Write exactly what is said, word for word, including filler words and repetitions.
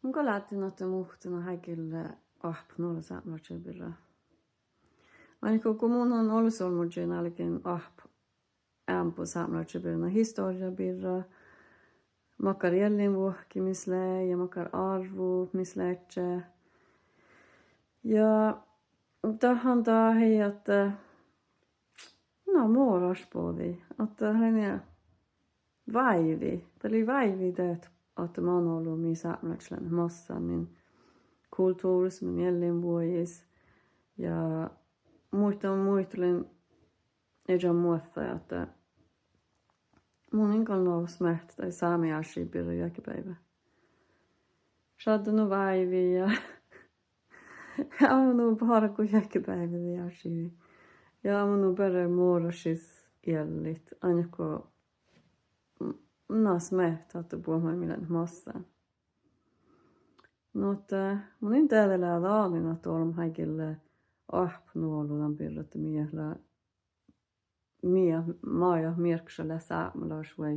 Mun gal addin ahte muhtumin áiggi lea oahppat nu sápmelaččaide birra. Áiggi go mun han ollesolmmožin álgen oahppat eambbo sápmelaččaide birra, historjjá birra, makkár eallinvuohki mis lea ja makkár árvvut mis ledje. Ja dat han dat ahte, na, moraš bođii ahte, eh, váivi, dat lei váivi dat ahte man olu mii sápmelaččat leat massán min kultuvrras, min eallinvuogis. Ja muittán, muitalan iežan muotta ahte mun in gal nu smehttat daid sámi áššiid birra juohke beaivve. Šadden nu váivi ja álo nu bargu juohke beaivve daid áššiid. Ja mun nu beare morašis eallit, ainge go, na, smehttat ahte buot maid mii leat massán. Nu ahte mun in dieđe lea danin ahte olbmot áiggi lea oahppat nu olu dan birra ahte mii lea, mii, maid mearkkaša leat sápmelaš vai